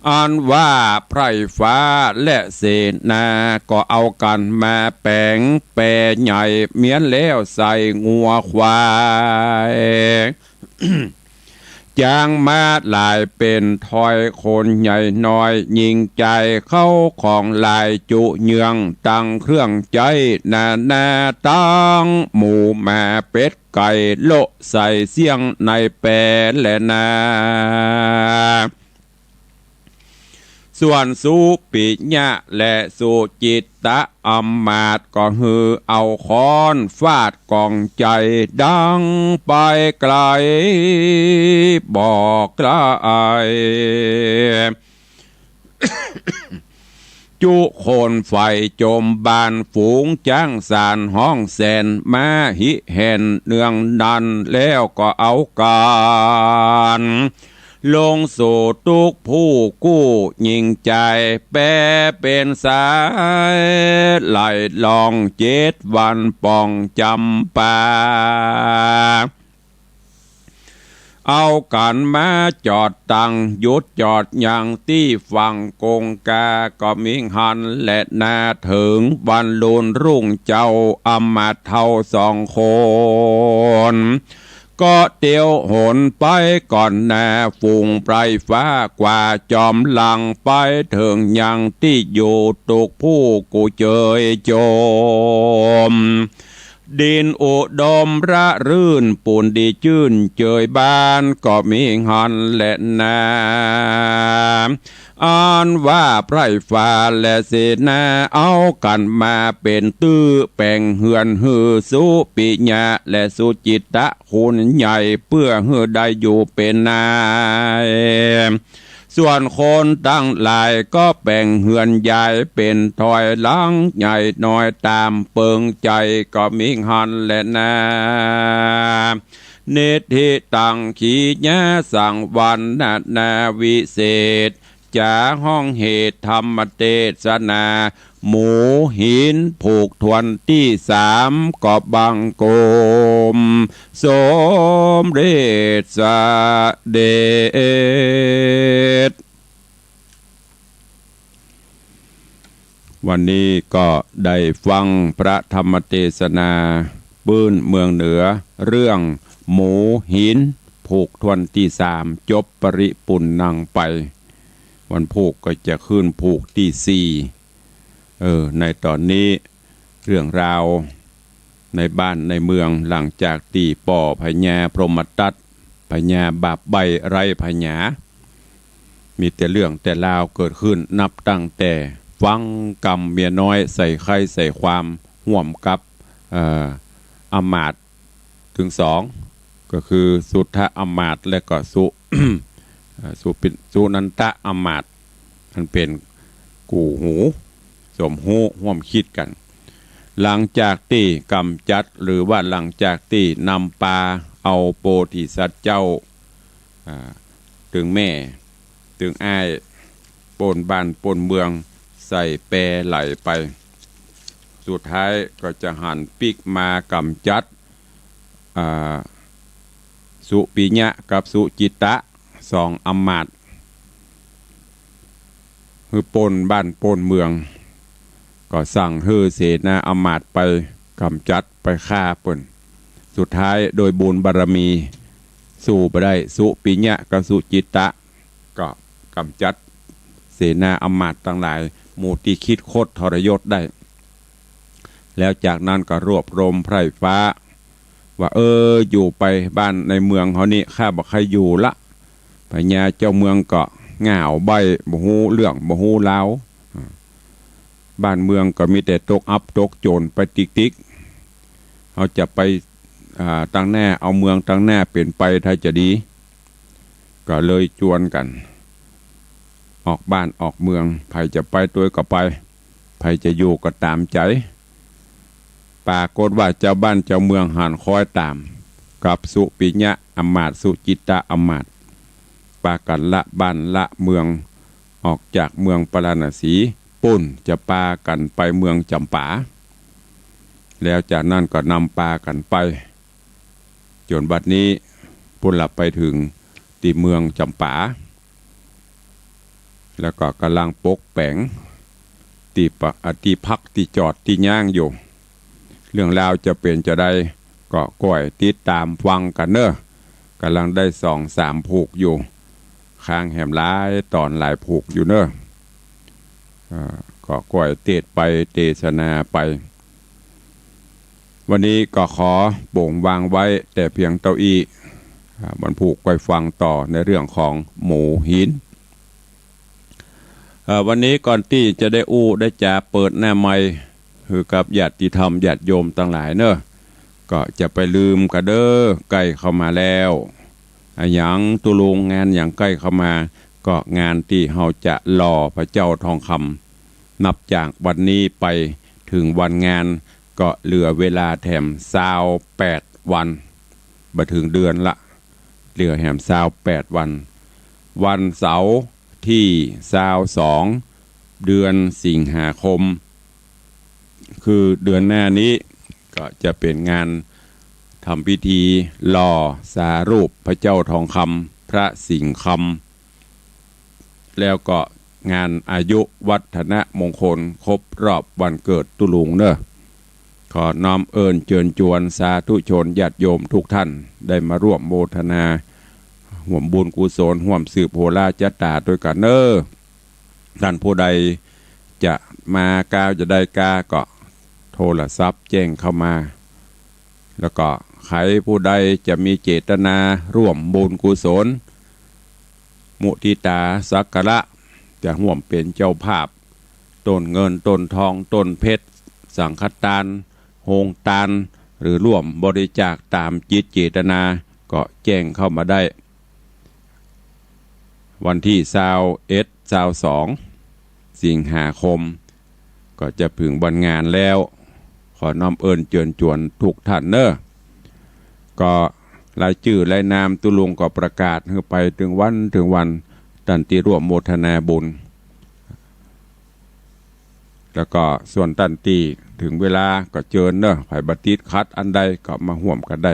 อันว่าไพร่ฟ้าและเสนาก็เอากั๋นมาแป๋งแปใหญ่ เมี้ยนแล้วใส่งัวควาย จ้างม้าหลายเป๋นถ้อย คนใหญ่น้อยหญิงจาย เข้าของหลายจุเยือง ตังเครื่องใจ๊นานาตัง หมูหมาเป็ดไก่ โละใส่เสี้ยงในแปแลนา ส่วนสุปิยะและสุจิตตะอำมาตย์ก็หื้อเอาค้อนฟาดก๋องใจ๋ ดังไปไก๋บ่ไก๋ จุคนไฟจ๋มบ้าน ฝูงจ๊างสานฮ้องแสน ม้าฮิแหนเนืองนั้น แล้วก็เอากั๋น ลงสู่ตุ๊กข์ผู้กู้หญิงจาย แปเป๋นสายไหลล่อง เจ็ดวันป่องจำปา เอากั๋นมาจอดตัง หยุดจอดยังตี้ฝั่งกงกา ก็มีหั้นแลนา เถิงวันลุนรุ่งเจ้า อำมาตย์เฒ่าสองคน ก็เตียวหนไปก่อนหน้า ฝูงไพร่ฟ้ากว่าจ๋อมหลัง ไปเถิงยังตี้อยู่ตุ๊กข์ผู้กู้เจยจ๋ม ดินอุดมระรื่น ปูนดีจื้นเจยบ้าน ก็มีหั้นแลนา อันว่าไพร่ฟ้าและเสนา เอากั๋นมาเป๋นตื้อ แป๋งเฮือนหื้อสุปิยะและสุจิตตะคุณใหญ่ เปื้อหื้อได้อยู่เป๋นนาย ส่วนคนตังหลายก็แป๋งเฮือนยายเป๋นถ้อย หลังใหญ่น้อยต๋ามเปิงใจ๋ ก็มีหั้นแลนา นิทธิตัง ขีญาสังวรรณนาวิเศษ จ๋าฮ้องเหตุธรรมเตสนา หมูหินผูกถ้วนตี้สาม ก็บังคมสมเร็จเสด็จ วันนี้ก็ได้ฟังพระธรรมเตสนาปื้นเมืองเหนือ เรื่องหมูหินผูกถ้วนตี้สาม จบปริปุณณังไป วันพูกก็จะขึ้นพูกตี้สี่ เออ ในต๋อนนี้เรื่องราวในบ้านในเมือง หลังจากตี้ป้อพญาพรหมทัต พญาบาปใบ้ไร้ผญา มีแต่เรื่องแต่ราวเกิดขึ้น นับตั้งแต่ฟังกำเมียน้อยใส่ไคร้ใส่ความฮ่วมกับ เอ่อ อำมาตย์ ตึงสอง ก็คือสุทธะอำมาตย์ และก็สุ เอ่อ สุปิ สุนันทะอำมาตย์ อันเป๋นกู้หู สมฮู้ฮ่วมคิดกั๋น หลังจากตี้ก๋ำจัด หรือว่าหลังจากตี้นำปาเอาโพธิสัตว์เจ้า อ่า ตึงแม่ ตึงอ้าย ป้นบ้านป้นเมือง ใส่แปไหลไป สุดท้ายก็จะหันปิ๊กมาก๋ำจัด อ่า สุปิยะกับสุจิตตะ สองอำมาตย์ หื้อป้นบ้านป้นเมือง ก็สั่งหื้อเสนาอำมาตย์ไปก๋ำจัด ไปฆ่าเปิ้น สุดท้ายโดยบุญบารมี สู้บ่ได้ สุปิยะกับสุจิตตะ ก็ก๋ำจัด เสนาอำมาตย์ตังหลาย หมู่ตี้คิดคดทรยศได้ แล้วจากนั้นก็รวบรวมไพร่ฟ้า ว่า เออ อยู่ไปบ้านในเมืองเฮานี่ ข้าบ่ใค่อยู่ละ พญาเจ้าเมืองก็ง่าวใบ้ บ่ฮู้เรื่องบ่ฮู้ราว บ้านเมืองก็มีแต่ตกอับตกจนไปติ๊กๆ เฮาจะไป อ่า ตังหน้า เอาเมืองตังหน้าเป๋นไปถ้าจะดี ก็เลยจวนกั๋น ออกบ้านออกเมือง ใผจะไปตวยก็ไป ใผจะอยู่ก็ต๋ามใจ๋ ปรากฏว่าเจ้าบ้านเจ้าเมืองหันคอยต๋าม กับสุปิยะอำมาตย์ สุจิตะอำมาตย์ ปากั๋นละบ้านละเมือง ออกจากเมืองปาราณสี ปู๊นจะปากั๋นไปเมืองจ๋ำปา แล้วจากนั้นก็นำปากั๋นไป จ๋นบัดนี้ปู๊นละไปเถิงตี้เมืองจ๋ำปา แล้วก็ก่ำลังปกแป๋งตี้ปะ อ่า ตี้พักตี้จอดตี้ย้างอยู่ เรื่องราวจะเป๋นจาใด ก็ก้อยติดต๋ามฟังกั๋นเน่อ ก่ำลังได้สองสามผูกอยู่ ค้างแหมหลายต๋อนหลายผูกอยู่เน่อ อ่า ก็ก้อยเตสน์ไปเตสนาไป วันนี้ก็ขอโป๋งวางไว้แต่เพียงเต้าอี้ อ่า บรรผูกก้อยฟังต่อในเรื่องของหมูหิน เอ่อ วันนี้ก่อนตี้จะได้อู้ได้จ๋าเปิดหน้าไมค์หื้อกับญาติธรรมญาติโยมตังหลายเน่อ ก็จะไปลืมกั๋นเด้อ ใก้เข้ามาแล้ว อะหยังตุ๊ลุง งานหยังใก้เข้ามา ก็งานตี้เฮาจะหล่อพระเจ้าทองคำ นับจากวันนี้ไปเถิงวันงาน ก็เหลือเวลาแถมซาวแปดวัน บ่เถิงเดือนละ เหลือแหมซาวแปดวัน วันเสาร์ตี้ซาวสอง เดือนสิงหาคม คือเดือนหน้านี้ ก็จะเป๋นงานทำพิธีหล่อสารูปพระเจ้าทองคำ พระสิงห์คำ แล้วก็งานอายุวัฒนมงคลครบรอบวันเกิดตุ๊ลุงเน่อ ขอน้อมเอิ้นเจิญจวนสาธุชนญาติโยมทุกท่าน ได้มาร่วมโมทนา ฮ่วมบุญกุศล ฮ่วมสืบโหราจัตตาตวยกั๋นเน่อ ต้านผู้ใดจะมากาจะได้กา ก็โทรศัพท์แจ้งเข้ามา แล้วก็ใผผู้ใดจะมีเจตนาร่วมบุญกุศล มุทิตาสักการะ จะฮ่วมเป๋นเจ้าภาพ ต้นเงิน ต้นทอง ต้นเพชร สังฆตาน โฮงตาน หรือร่วมบริจาคต๋ามจิตเจตนา ก็แจ้งเข้ามาได้ วันตี้ซาวเอ็ด ซาวสอง สิงหาคม ก็จะเถิงวันงานแล้ว ขอน้อมเอิ้นเจิญจวนทุกท่านเน่อ ก็รายจื้อรายนามตุ๊ลุงก็ประกาศหื้อไปเถิงวันเถิงวัน ต้านตี้ร่วมโมทนาบุญ แล้วก็ส่วนต้านตี้เถิงเวลาก็เจิญเน่อ ใผบ่ติดขัดอันใดก็มาฮ่วมกั๋นได้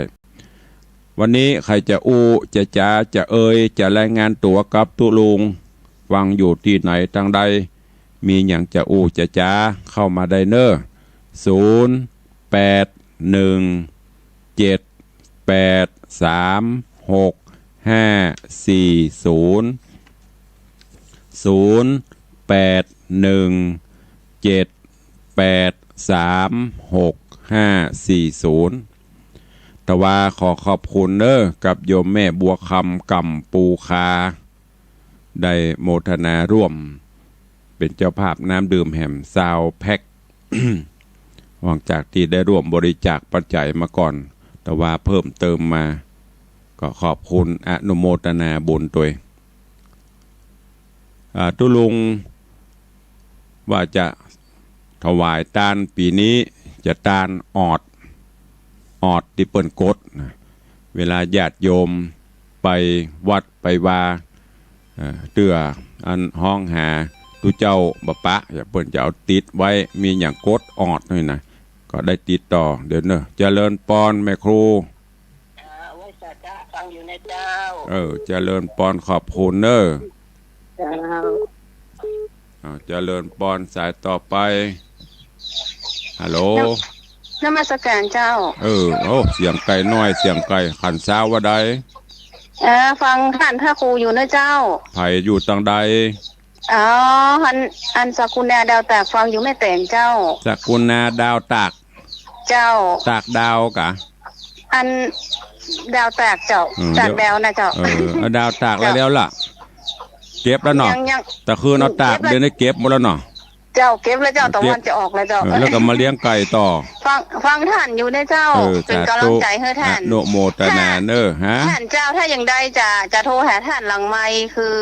วันนี้ใผจะอู้จะจ๋าจะเอ่ยจะรายงานตั๋วกับตุ๊ลุง ฟังอยู่ตี้ไหนตางใด มีหยังจะอู้จะจ๋าเข้ามาได้เน่อ ศูนย์ แปด หนึ่ง เจ็ด แปด สาม หก ห้า สี่ ศูนย์ ศูนย์ แปด หนึ่ง เจ็ด แปด สาม หก ห้า สี่ ศูนย์ แต่ว่าขอขอบคุณเน่อกับโยมแม่บัวคำ ก่ำปูคา ได้โมทนาร่วม เป๋นเจ้าภาพน้ำดื่มแหมซาวแพ็ค หลังจากตี้ได้ร่วมบริจาคปัจจัยมาก่อน แต่ว่าเพิ่มเติมมา ก็ขอบคุณอนุโมทนาบุญตวย อ่า ตุ๊ลุงว่าจะถวายตานปี๋นี้ จะตานออด ออดตี้เปิ้นกดนะ เวลาญาติโยมไปวัดไปวา เอ่อ เตื้ออันฮ้องหาตุ๊เจ้าบ่ปะ เปิ้นจะเอาติดไว้ มีหยังกดออดนี่นะ ก็ได้ติดต่อ เดี๋ยวเน่อ เจริญปอนแม่ครู อ่า ไหว้สาธุฟังอยู่นะเจ้า เออ เจริญปอน ขอบคุณเน่อ เจ้า อ้าว เจริญปอน สายต่อไป ฮัลโหล นมัสการเจ้า เออ โอ้ เสียงใก้น้อย เสียงใก้ ขันเซ้าว่าใด เออ ฟังต้านพระครูอยู่นะเจ้า ใผอยู่ตางใด อ๋อ อัน อันสกุณาดาวตากฟังอยู่แม่แตงเจ้า สกุณาดาวตาก เจ้า ตากดาวกะ อันดาวตากเจ้า อืม ตากดาวนะเจ้า เดี๋ยว เออ เอาดาวตากแล้ว เจ้า แล้วล่ะ เก็บแล้วเนาะ ยัง ยัง ตะคืนเอาตาก เก็บแล้ว เดี๋ยวนี้เก็บหมดแล้วเนาะ เจ้า เก็บแล้วเจ้า เก็บ ตะวันจะออกแล้วเจ้า เออ แล้วก็มาเลี้ยงไก่ต่อ ฟัง ฟังท่านอยู่นะเจ้า เออ เป๋นก๋ำลังใจ๋หื้อท่าน สาธุ อนุโมทนาเน่อ ฮะ ท่านเจ้า ถ้าอย่างใดจะ จะโทรหาท่านหลังไมค์ คือ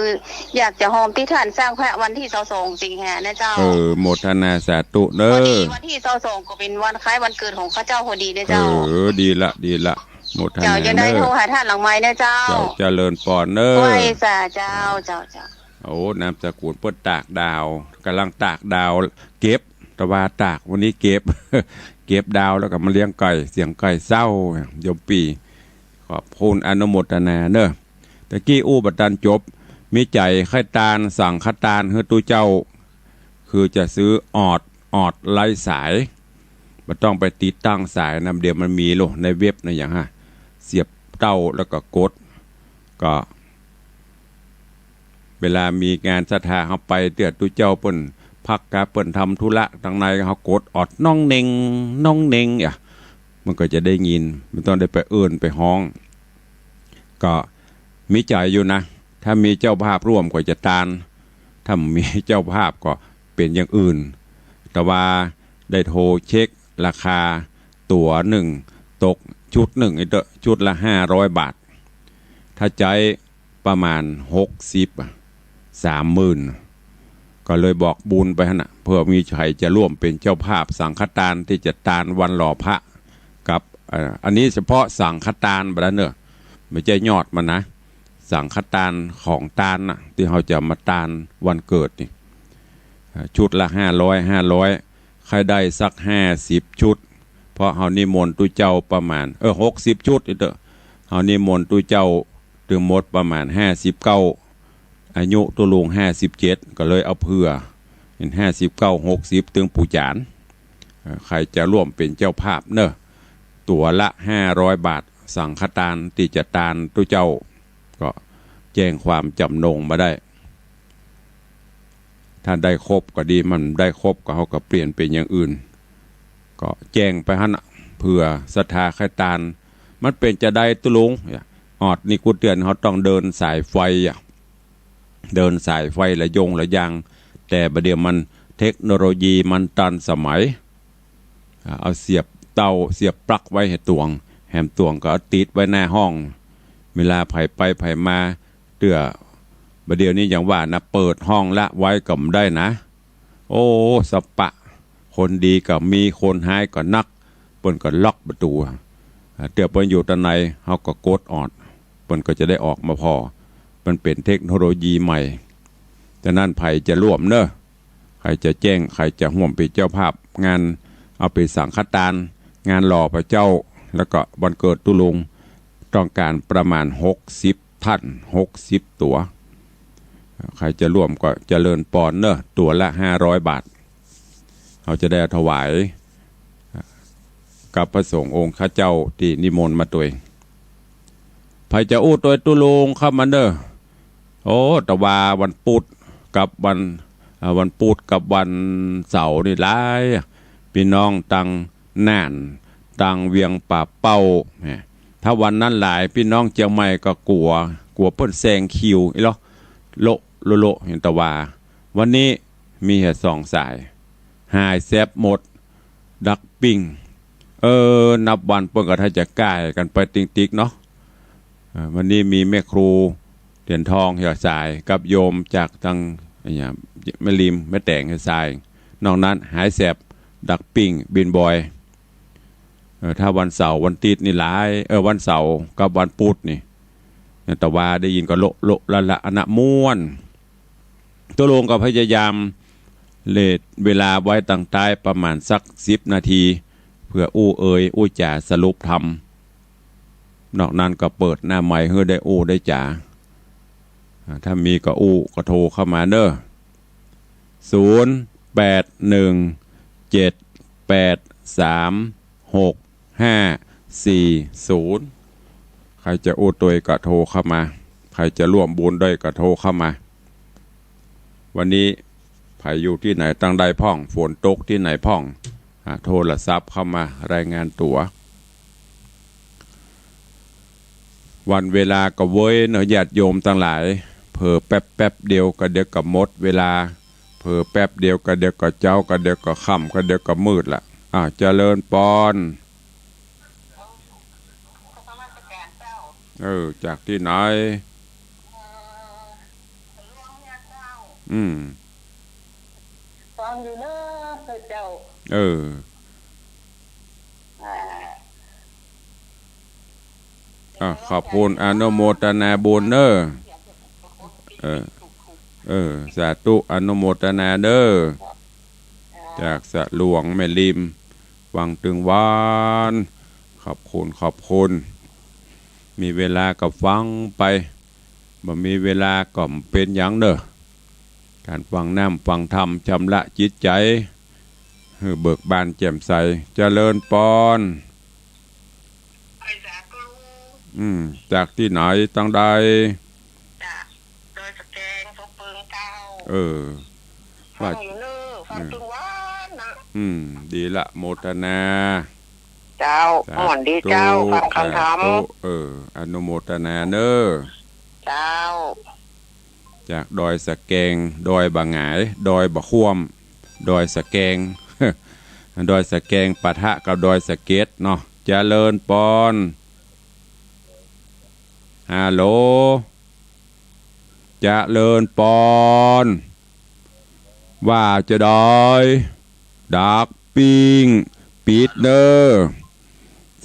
อยากจะฮอมตี้ท่านสร้างพระวันตี้ซาวสองสิงหานะเจ้า เออ โมทนาสาธุเน่อ พอดีวันตี้ซาวสองก็เป๋นวันคล้ายวันเกิดของข้าเจ้าพอดีนะเจ้า เออ ดีละ ดีละ โมทนา เจ้า จะได้ เน่อ โทรหาท่านหลังไมค์นะเจ้า เจ้า เจริญปอนเน่อ ไหว้สาเจ้า เจ้า เจ้า โอ้ นามสกุลเปิ้นตากดาว ก่ำลังตากดาว เก็บ ตะวาตาก วันนี้เก็บ เก็บดาวแล้วก็มาเลี้ยงไก่ เสียงไก่เศร้า โยมปี้ ขอบคุณอนุโมทนาเน่อ ตะกี้อู้บ่ตันจบ มีใจ๋ใค่ตานสังฆตานหื้อตุ๊เจ้า คือจะซื้อออด ออดไร้สาย บ่ต้องไปติดตั้งสายนะ เดี๋ยวมันมีโลในเว็บนะ อย่างฮะ เสียบเต้าแล้วก็กด ก็ เวลามีงานศรัทธาเฮาไปเตื้อตุ๊เจ้าเปิ้นพักกะเปิ้นทำธุระตังใน เฮากดออดน้องเน่ง น้องเน่ง อ่ะ มันก็จะได้ยิน บ่ต้องได้ไปเอิ้นไปฮ้อง ก็มีใจ๋อยู่นะ ถ้ามีเจ้าภาพร่วมก็จะตาน ถ้าบ่มีเจ้าภาพก็เป๋นอย่างอื่น ตะวาได้โทรเช็คราคาตั๋วนึ่ง ตกชุดนึ่งไอ้เต๊อะ ชุดละห้าร้อยบาท ถ้าใจ๊ประมาณหกสิบอะ สามหมื่น ก็เลยบอกบุญไปหั้นน่ะ เผื่อมีใผจะร่วมเป๋นเจ้าภาพสังฆตานตี้จะตานวันหล่อพระ กับ เอ่อ อันนี้เฉพาะสังฆตานบ่าเน่อ บ่ใจ้ยอดมันนะ สังฆตานของตานน่ะ ตี้เฮาจะมาตานวันเกิดนี่ เอ่อ ชุดละห้าร้อย ห้าร้อย ใค่ได้สักห้าสิบชุด เพราะเฮานิมนต์ตุ๊เจ้าประมาณ เออ หกสิบชุดไอ้เต๊อะ เฮานิมนต์ตุ๊เจ้าตึงหมดประมาณห้าสิบเก้า อายุตุ๊ลุงห้าสิบเจ็ด ก็เลยเอาเผื่อ เป๋นห้าสิบเก้า หกสิบ ตึงปู่จ๋ารย์ เอ่อ ใผจะร่วมเป๋นเจ้าภาพเน่อ ตั๋วละห้าร้อยบาท สังฆตานตี้จะตานตุ๊เจ้า ก็แจ้งความจ๋ำนงมาได้ ถ้าได้ครบก็ดี มันได้ครบก็เฮาก็เปลี่ยนเป๋นอย่างอื่น ก็แจ้งไปหั้นน่ะ เผื่อศรัทธาใค่ตาน มันเป๋นจาใดตุ๊ลุง ออดนี่กู้เตื้อนเฮาต้องเดินสายไฟอะ เดินสายไฟระยงระยาง แต่บ่าเดี่ยวมันเทคโนโลยีมันตันสมัย อ่า เอาเสียบเต้าเสียบปลั๊กไว้หื้อตวง แหมตวงก็เอาติดไว้หน้าห้อง เวลาใผไปใผมาเตื้อ บ่าเดี่ยวนี้อย่างว่านะ เปิดห้องละไว้ก็บ่ได้นะ โอ้ สะปะ คนดีก็มี คนฮ้ายก็นัก เปิ้นก็ล็อกประตู๋ อ่า เตื้อเปิ้นอยู่ตังใน เฮาก็กดออด เปิ้นก็จะได้ออกมาผ่อ มันเป๋นเทคโนโลยีใหม่ ฉะนั้นใผจะร่วมเน่อ ใผจะแจ้ง ใผจะฮ่วมเป๋นเจ้าภาพงาน เอาเป๋นสังฆตาน งานหล่อพระเจ้า แล้วก็วันเกิดตุ๊ลุง ต้องการประมาณหกสิบท่าน หกสิบตั๋ว ใผจะร่วมก็เจริญปอนเน่อ ตั๋วละห้าร้อยบาท เฮาจะได้เอาถวาย กับพระสงฆ์องค์ข้าเจ้าตี้นิมนต์มาตวย ใผจะอู้ตวยตุ๊ลุงเข้ามาเน่อ โอ้ ตะวาวันปุธกับวัน อ่า วันปุธกับวันเสาร์นี่หลาย ปี้น้องตังน่าน ตังเวียงป่าเป้า แหม ถ้าวันนั้นหลาย ปี้น้องเจียงใหม่ก็กั๋ว กั๋วเปิ้นแซงคิวอี้ลอ โละโละโละ เหียตะวา วันนี้มีแหมสองสาย หายแซบหมด ดักปิ้ง เออ นับวันเปิ้นก็ถ้าจะก้ายกั๋นไปติ๊กๆ เนาะ เอ่อ วันนี้มีแม่ครูเหรียญทองเหียสาย กับโยมจากตัง อะหยัง แม่ริม แม่แต๋งเหียสาย นอกนั้นหายแซบ ดักปิ้ง บินบอย เอ่อ ถ้าวันเสาร์วันติ๊ดนี่หลาย เออ วันเสาร์กับวันปุธนี่ ตะวาได้ยินก็โละโละละละ อันน่ะม่วน ตุ๊ลุงก็พยายามเลทเวลาไว้ตังใต้ประมาณสักสิบนาที เพื่ออู้เอยอู้จ๋าสรุปธรรม นอกนั้นก็เปิดหน้าไมค์หื้อได้อู้ได้จ๋า อ่า ถ้ามีก็อู้ก็โทรเข้ามาเน่อ ศูนย์ แปด หนึ่ง เจ็ด แปด สาม หก ห้า สี่ ศูนย์ ใผจะอู้ตวยก็โทรเข้ามา ใผจะร่วมบุญด้วยก็โทรเข้ามา วันนี้ใผอยู่ตี้ไหนตังใดพ่อง ฝนตกตี้ไหนพ่อง อ่า โทรศัพท์เข้ามารายงานตั๋ว วันเวลาก็เว้ยเนาะ ญาติโยมตังหลาย เผลอแป๊บๆ เดียวก็เดี๋ยวก็หมดเวลา เผลอแป๊บเดียวก็เดี๋ยวก็เจ๊า ก็เดี๋ยวก็ค่ำ ก็เดี๋ยวก็มืดละ อ่า เจริญปอน เออ จากตี้ไหน อืม ฟังอยู่เนอะเจ้า เออ อ่า อ่ะ ขอบคุณ อนุโมทนาบุญเนอะ เออ เออ สาธุ อนุโมทนาเด้อ จากสะหลวงแม่ริม ฟังตึงวัน ขอบคุณ ขอบคุณ มีเวลาก็ฟังไป บ่มีเวลาก็บ่เป๋นหยังเนอะ ก๋านฟังน้ำฟังธรรมชำระจิตใจ๋ หื้อเบิกบานแจ่มใส เจริญปอน อืม จากตี้ไหนตังใด จากดอยสะแกง สองเปิงเจ้า เออ ฟังอยู่เนอะ ฟังตึงวันนะ อืม ดีละ โมทนา เจ้า สาธุ ม่วนดีเจ้า ฟังกำธรรม สาธุ เออ อนุโมทนาเนอะ เจ้า จากดอยสะแกง ดอยบ่หงาย ดอยบ่คว่ำ ดอยสะแกง ดอยสะแกงปะทะกับดอยสะเก็ดเนาะ เจริญปอน ฮัลโหล เจริญปอน ว่าจาใด ดักปิ้ง ปิดเนอะ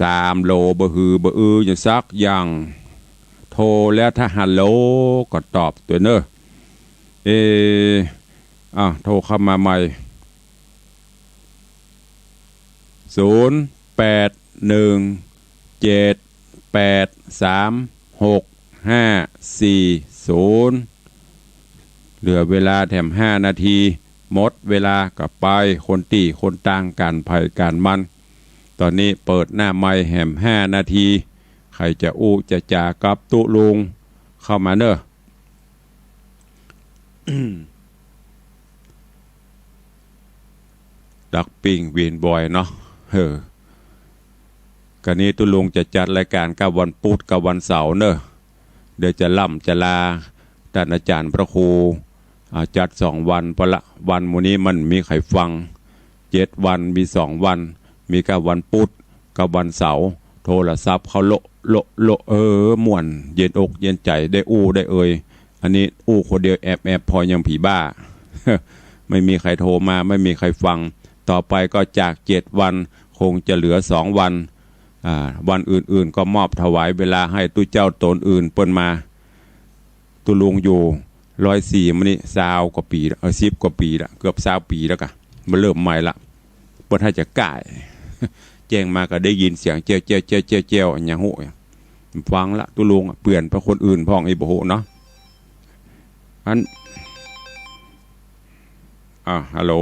สามโหล บ่หือบ่อือหยังสักอย่าง โทรแล้วถ้าฮัลโหลก็ตอบตวยเนอะ เอ อ่ะ โทรเข้ามาใหม่ ศูนย์แปดหนึ่งเจ็ดแปดสามหกห้าสี่ศูนย์ เหลือเวลาแถมห้านาที หมดเวลาก็ไป คนตี้คนตาง ก๋านใผก๋านมัน ต๋อนนี้เปิดหน้าไมค์แหมห้านาที ใผจะอู้จะจ๋ากับตุ๊ลุง เข้ามาเนอะ ดักปิ้งวีนบอยเนาะ เออ กะนี้ตุ๊ลุงจะจัดรายก๋านกับวันปุ๊ดกับวันเสาร์เนอะ เดี๋ยวจะล่ำจะลา ต้านอาจ๋ารย์พระครู อ่า จัดสองวันปะละ วันหมู่นี้มันบ่มีใผฟัง เจ็ดวันมีสองวัน มีกับวันปุ๊ดกับวันเสาร์ โทรศัพท์เข้าโละโละโละ เออ ม่วน เย็นอกเย็นใจ๋ ได้อู้ได้เอ่ย อันนี้อู้คนเดียวแอบๆ พอยังผีบ้า บ่มีใผโทรมา บ่มีใผฟัง ต่อไปก็จากเจ็ดวัน คงจะเหลือสองวัน อ่า วันอื่นๆ ก็มอบถวายเวลาหื้อตุ๊เจ้าต๋นอื่นเปิ้นมา ตุ๊ลุงอยู่ร้อยสี่มานี่ซาวกว่าปี๋ละ เออ สิบกว่าปี๋ละ เกือบซาวปี๋แล้วกะ มาเริ่มใหม่ละ เปิ้นหื้อจะก้าย แจ้งมาก็ได้ยินเสียงแจ้วๆๆๆๆ อะหยังฮู้ ฟังละตุ๊ลุงอะ เปื้อนไปคนอื่นพ่องอีกบ่ฮู้เนาะ อัน อ่า ฮัลโหล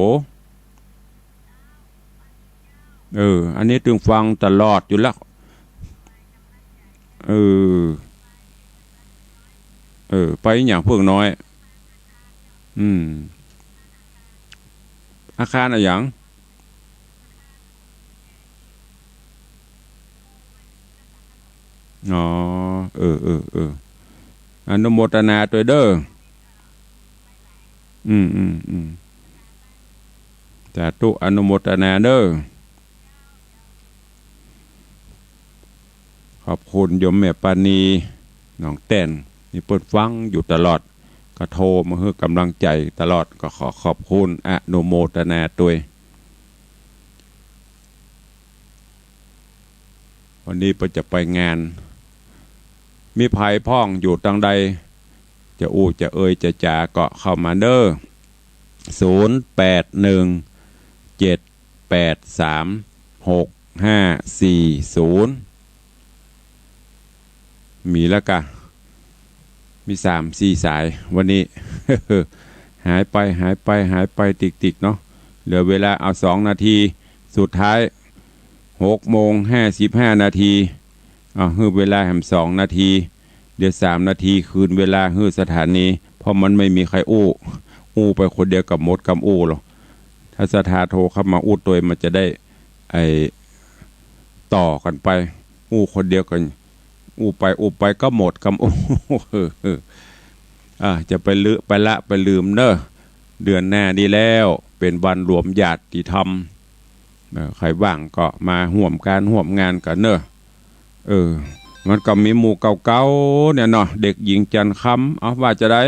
เออ อันนี้ตึงฟังตลอดอยู่ละ เออ เออ ไปอะหยังเพิ่งน้อย อืม อาคารอะหยัง อ๋อ เออ เออ เออ อนุโมทนาตวยเด้อ อืม อืม อืม สาธุ อนุโมทนาเด้อ ขอบคุณโยมแม่ปานี หนองแต้น นี่เปิ้นฟังอยู่ตลอด ก็โทรมาหื้อกำลังใจ๋ตลอด ก็ขอขอบคุณ อนุโมทนาตวย วันนี้เปิ้นจะไปงาน มีใผพ่องอยู่ตังใด จะอู้จะเอ่ยจะจ๋าก็เข้ามาเด้อ ศูนย์แปดหนึ่งเจ็ดแปดสามหกห้าสี่ศูนย์ มีแล้วกะ มีสามสี่สายวันนี้ หายไป หายไป หายไปติกๆ เนาะ เหลือเวลาเอาสองนาทีสุดท้าย หกโมงห้าสิบห้านาที อ่ะ หื้อเวลาแหมสองนาที เดี๋ยวสามนาทีคืนเวลาหื้อสถานี เพราะมันบ่มีใผอู้ อู้ไปคนเดียวก็หมดกำอู้หรอก ถ้าศรัทธาโทรเข้ามาอู้ตวยมันจะได้ ไอ้ ต่อกั๋นไป อู้คนเดียวก็อู้ไปอู้ไปก็หมดกำอู้ อ่า จะไปลืม ไปละไปลืมเน่อ เดือนหน้านี้แล้วเป๋นวันรวมญาติธรรม เออ ใผว่างก็มาฮ่วมก๋านฮ่วมงานกั๋นเน่อ เออ มันก็มีหมู่เก่าๆ เนี่ยเนาะ เด็กหญิงจันทร์คำ เอ้า ว่าจาใด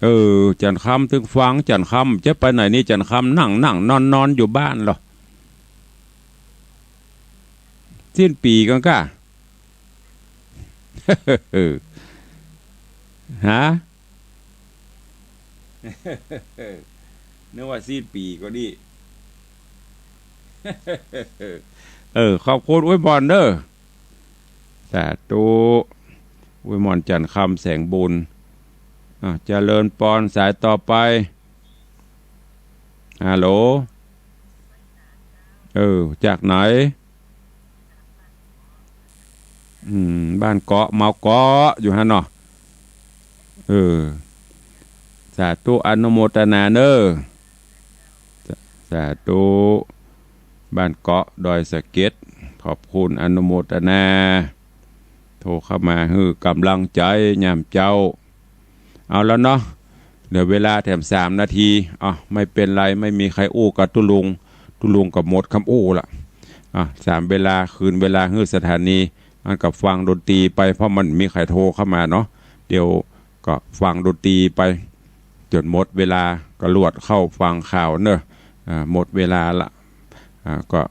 เออ จันทร์คำ ตึงฟังจันทร์คำ จะไปไหนนี่ จันทร์คำ นั่งๆ นอนๆ อยู่บ้านเหรอ สิ้นปี๋ก่อนก้า ฮะ นึกว่าสิ้นปี๋ก่อนนี่ เออ ขอบคุณอวยพรเน่อ สาธุ อวยพรจันทร์คำแสงบุญ อ่ะ เจริญปอน สายต่อไป ฮัลโหล เออ จากไหน อืม บ้านเกาะ เมาเกาะ อยู่หั้นเนาะ เออ สาธุ อนุโมทนาเน่อ สา สาธุ บ้านเกาะดอยสะเก็ด ขอบคุณ อนุโมทนา โทรเข้ามาหื้อก๋ำลังใจ๋ยามเจ๊า เอาละเนาะ เหลือเวลาแถมสามนาที อ่ะ ไม่เป๋นไร ไม่มีใผอู้กับตุ๊ลุง ตุ๊ลุงก็หมดกำอู้ละ อ่ะ สามเวลา คืนเวลาหื้อสถานี อันก็ฟังดนตรีไป เพราะมันมีใผโทรเข้ามาเนาะ เดี๋ยวก็ฟังดนตรีไป จ๋นหมดเวลาก็ลวดเข้าฟังข่าวเน่อ อ่า หมดเวลาละ อ่า ก็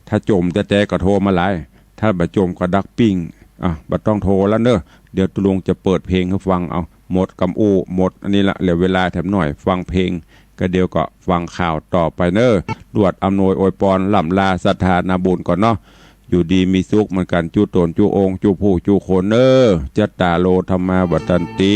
ถ้าจ่มแต๊ๆ ก็โทรมาหลาย ถ้าบ่จ่มก็ดักปิ้ง อ่ะ บ่ต้องโทรละเน่อ เดี๋ยวตุ๊ลุงจะเปิดเพลงหื้อฟัง เอา หมดกำอู้ หมดอันนี้ละ เหลือเวลาแถมหน่อย ฟังเพลง ก็เดี๋ยวก็ฟังข่าวต่อไปเน่อ ลวดอำนวยอวยปอน ล่ำลาศรัทธานาบุญก่อนเนาะ อยู่ดีมีสุขเหมือนกั๋น จุ๊ตนจุ๊องค์ จุ๊ผู้จุ๊คนเน่อ จัตตาโร ธัมมา วัฑฒันติ